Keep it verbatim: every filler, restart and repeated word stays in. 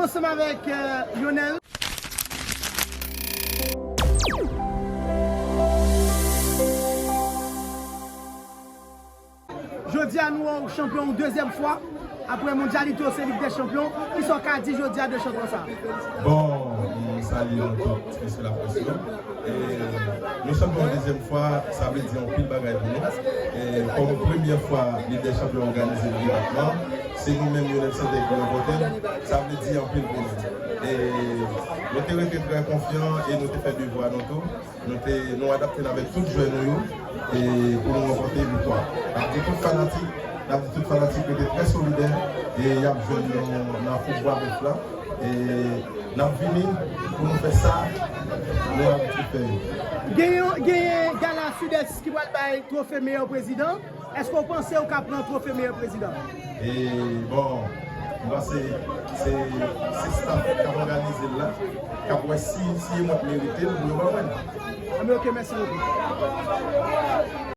Ansanm avèk, euh, Lionel. Jodi a nou wè w chanpyon yon dezyèm fwa. Apre Mondyalite, w se Lig dè Chanpyon. Kisa w ka di jodi a de chanpyon sa a? Bon, m salye nou tout, mesye laprès yo. E nou chanpyon yon dezyèm fwa, sa vle di anpil bagay pou nou. E kòm premyè fwa Lig dè Chanpyon òganize nan depatman, se nou menm Lionel Saint-Exupéry ki ranpòte l, sa vle di anpil pou nou. E nou te rete trè konfyan e nou te fè devwa nou tou. Nou te, nou adapte n avèk tout jwè nou yo e pou nou ranpòte viktwa. N ap di tout fanatik, n ap di tout fanatik rete trè solidè e y ap jwenn nou nan Foup Bwa Bèf la. E n ap vini pou nou fè sa nou abitye fè yo. Genyen, genyen Gala Sud-Est ki pral bay twofe meyè prezidan. Èske w panse w ka pran twofe meyè prezidan? E, bon, m panse se, se staff k ap òganize l la, k ap wè si, si e mwen k merite l pou yo ban mwen l. Anben, ok, mèsi bokou.